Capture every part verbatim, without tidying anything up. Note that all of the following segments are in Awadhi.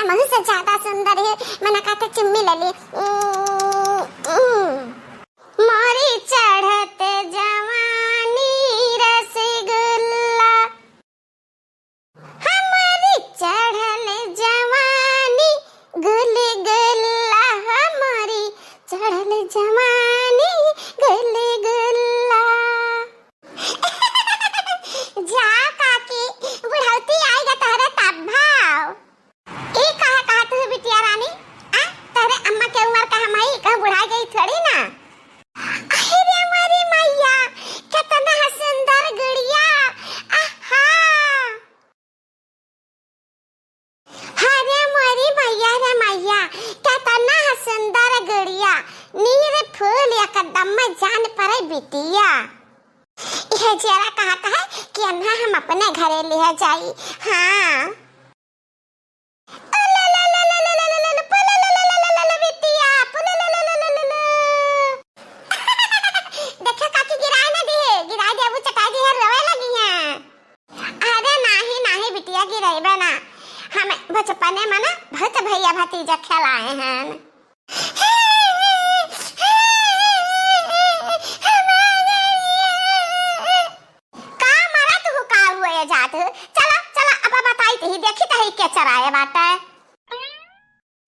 महू से ज्यादा सुंदर है, मना कहते चुम्मी ले ली। उम्म, उम्म। मोरी चढ़त जवानी रसगुल्ला, हमारी चढ़ल जवानी गुलगुल्ला, हमारी चढ़ल जवानी गुलगुल्ला। जा काकी, बुढ़ौती आइगा तहरे तब भाव। ई कहा, कहा तू बिटिया रानी, आ? तहरे अम्मा के उम्र का हम हई, कहूँ बुढ़ा गई थोड़ी ना। अरे मोरी मैया, केतना सुंदर गुड़िया, आहा। अरे मोरी मैया रे मैया, केतना सुंदर गुड़िया, नीर फूल एकदम में जान पड़े बिटिया। यह जरा कहत है कि अन्हा हम अपने घरे लिहे जाई। हाँ। बिटिया, देखो काकी गिराए ना दिहे, गिराए देबू चटाई दिहे, रोवे लगी हैं। अरे नाही, नाही बिटिया, गिराइबे ना। हम बचपने में ना बहुत भैया भतीजा खेलाए हैं। का मरत हु, का हुए जात हु? चला, चला, अब बताई तही, देखी तही के चराए बाटे।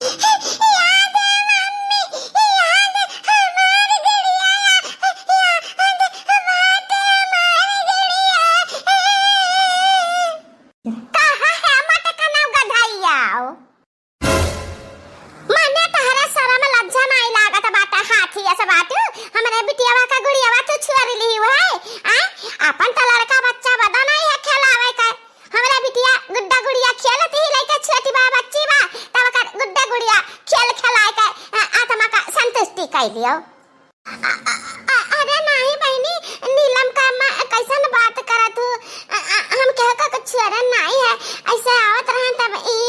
याद मम्मी, याद हमार गुड़िया, याद बाटे हमार गुड़िया। कहाँ है मटकना गधैया? मने तहरा शरम लज्जा नाई लागत बाटे, हाथी अस बाटू, हमरे बिटियावा का गुड़ियावा तू छुअर लिही है, आय? आपन त लड़का बच्चा बदा नाई है खेलावे का, हमरे बिटिया गुड्डा गुड़िया खेलत ही लइका छोटी बा, बच्ची बा, तब ओकर गुड्डा गुड़िया खेल खेलाए के, अ, आत्मा का संतुष्टि कइ लियो। अ-, अ-, अ-, अरे नाही बहिनी, नीलम का अम्मा, कैसन बात करत हु? अ-, अ-, हम केहू का कुछ अरे नाही है, ऐसे आवत रहन तब ई,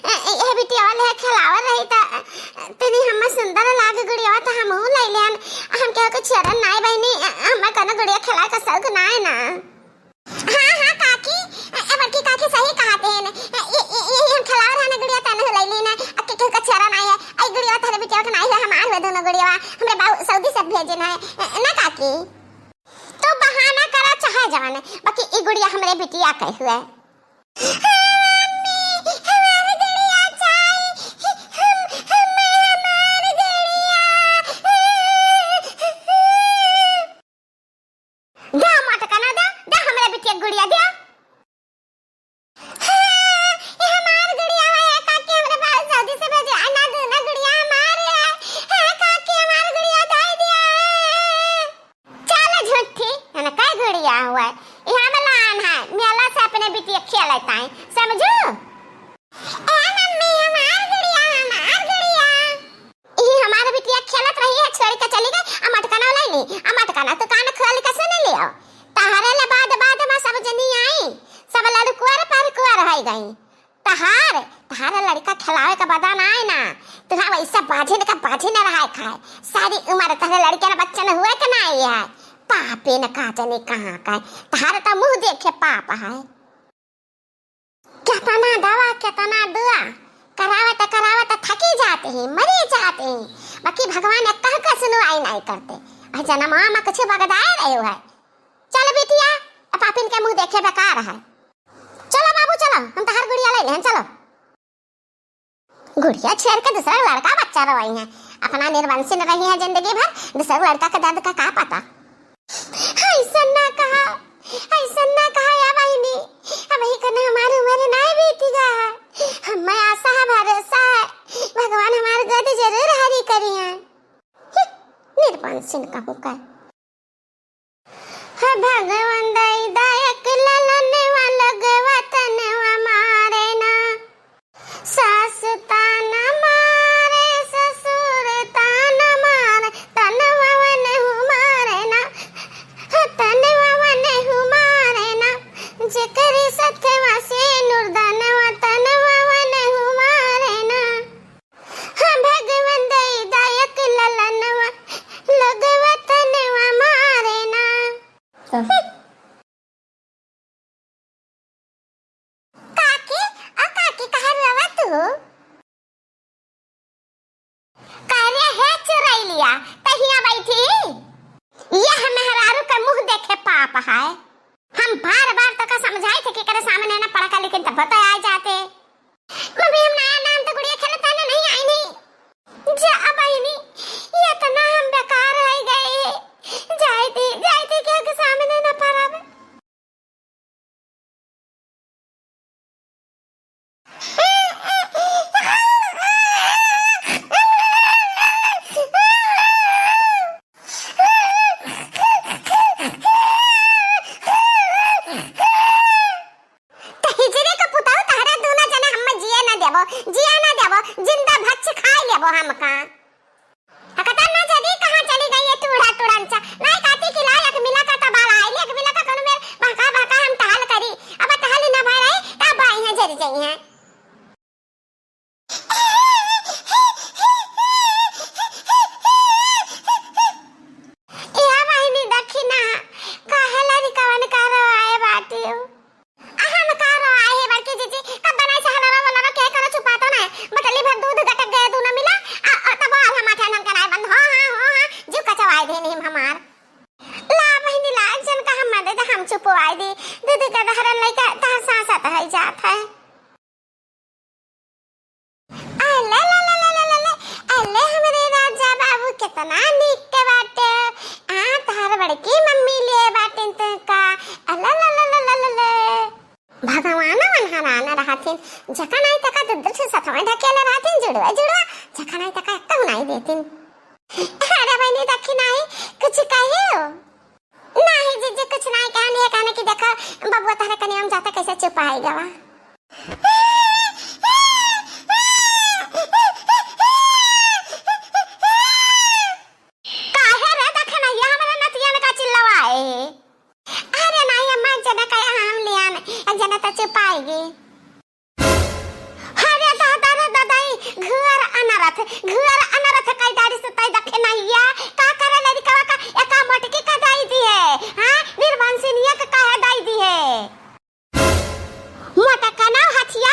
अ, ए बिटिया वाले है खेलावत रही त, अ, तनी हम सुंदर लाग गुड़िया त हमहू ले लेन। हम केहू कुछ अरे नाही बहिनी, अ, हमें कोनो गुड़िया खेलाए का शौक नाही ना। हाँ, हाँ, काकी, ए, ए, बड़की काकी सही कहत हैं। ए, ए, ए, ए, हम खेलावर हन गुड़िया तने हुलैली ना, अ, के, केहू का चेहरा नाई है। ए, गुड़िया तहरे बिटिया के नाई है, हमार हुए दोनों गुड़िया, हमरे बाऊ सऊदी से भेजे ना है, ए, ना काकी। तो बहाना करा चाहे जवान, बाकी ई गुड़िया हमरे बिटिया के हुए। हाँ, मम्मी, हमार गुड़िया चाही, हम, हम, हमार गुड़िया। दे मटकना दे, दे हमरे बिटिया गुड़िया दे। हाँ, ये हमार गुड़िया है, ये काकी हमरे बाबू सऊदी से भेजे, आ ना दे ना गुड़िया हमार है। हाँ, काकी हमार गुड़िया दे दिया। चल झूठी, है ना, कै गुड़िया हुआ है? यहाँ में लान है, मेला से अपने बिटिया खेलत आई, समझू? ए मम्मी, हमार गुड़िया, हमार गुड़िया। ई हमार बिटिया खेलत रही है, छोड़ के चली गई, आ मटकना लइली, आ मटकना तू कान खोल के सुन लियो। तहरे ले बाद, बाद में सब जनी आई, सब लड़कुअर पर कुअर है गई। तहार, तहार लड़का खेलावे का बदा ना आए ना, तुहा वैसा बाझिन का बाझिन रहा है खाए, सारी उम्र तहरे लड़के ना बच्चन हुए के ना आई है, पापी न का जनी कहाँ का है, तहार तो मुँह देखे पाप है। केतना दवा, केतना दुआ, करावत, करावत थकी जात ही, मरी जात ही, बाकी भगवान एक कहू का सुनवाई नाई करते। आ जनमवा में कुछ बगदाए रहे है। चल बिटिया, ए पापिन के मुँह देखे बेकार है। चलो बाबू, चलो, हम तहार गुड़िया ले लेहन, चलो। गुड़िया छेड़ के दूसरा लड़का बच्चा रोई है, अपना निर्वंशी न रही है जिंदगी भर, दूसरा लड़का के दर्द का का पता। ऐसन ना कहा, ऐसन ना कहा या बहिनी, अबही कन हमार उम्र ना बीती गा। हमें आशा है, भरोसा है, भगवान हमार गोद जरूर हरी करी हैं। निर्वंशी न कहूँ का। हे भगवान दई दा एक ललनवा, लोगवा तनवा मारे ना। सास ताना मारे, ससुर ताना मारे, तनवा वनहु मारे ना। हे तनवा वनहु मारे ना। जेकरी सथवा से नुरदनवा, तनवा वनहु मारे ना। हाँ, भगवान दई दा एक ललनवा, लोगवा तनवा केकरे सामने ना पड़का, लेकिन तब तो आ जाते। मम्मी, हम नया नाम तो गुड़िया खेलत है ना, नहीं आई नहीं। जा बहिनी, ये तो ना हम बेकार है गए। जाए दे, जाए दे, केहू के सामने ना पड़ब। त हिजरे के पुतहु तहरे दूनो जने हम्मे जिए ना देबो, जिए ना देबो, जिंदा भच्छ खाए लेबो हमका। हकता ना जदी कहाँ चली गई ये टूढ़ा टुड़नचा। नाई काटी कि लाई एक मिला का तबाल आइली, एक मिला का कोनो मेर बहका बहका हम टहल करी। अब टहल ना भर आई, तब आई है जरी जाई है। ए बहिनी, देखी ना, काहे लड़िकवन का रोआए बाटिउ? आ हम का रोआए है बड़की जीजी, कब बनाई से हलवा वलवा के करो छुपातो ना, बटली भर दूध गटक गए दूनो मिला, आ, आ, तब आल हम आठे नंग कराए बंद, हाँ, हाँ, हाँ, हाँ, जीव कचवाए दे नीम हमार। ला बहिनी ला, जन का हम मदद हम छुपवाए दी, दूध का दहरन लइका तहर सांसत है जात है। अले, ले, ले, ले, ले, ले, ले। अले, हमरे राजा बाबू, केतना नीक के बाटे। आ, तोहर बड़की मम्मी लिए बाटिन तुका। अले, ले, ले, ले, ले, ले, ले। भगवान मन हरान रहथिन। जका नाई तका दुद्ध से सथवा ढकेले रहथिन, जुड़वा, जुड़वा। जका नाई तका एक तो नाई देतिन। अरे बहिनी, देखी नाई, कुछ कहियो। नाही जीजी, कुछ नाही कहनी है, कहने की देखो बबुआ तहरे कनिया में जाता कैसे चुपाई गवा। काहे रे, देखे ना, ये हमारे नतिया में का चिल्लवाए? अरे नाही अम्मा, जना कहे हम लियान, जना तो चुपाएगी। अरे दादा रे दादाई, घुअर अनरथ, घुअर अनरथ कई डारी से तई दखे नहिया, का करे लड़िकवा का एका मोटकी का दाई दी है, हाँ? निर्वंशिनिया का काहे दाई दी है? मोटका ना हथिया,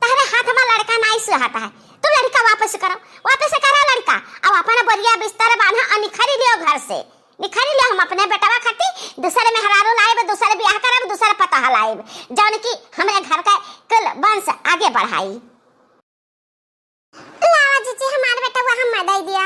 तहरे हाथ में लड़का नाई सुहाता है। तू लड़का वापस करो, वापस करा लड़का। अब अपना बोरिया बिस्तर बांधा और निखरी लियो घर से। निखरी ले, हम अपने बेटवा खातिर दूसरे मेहरारू लाइब, दूसरे बियाह करब, दूसरे पतोह लाइब, जौन की हमरे घर के कुल वंश आगे बढ़ाई। लावा जीजी, हमार बेटवा हम दे दिया।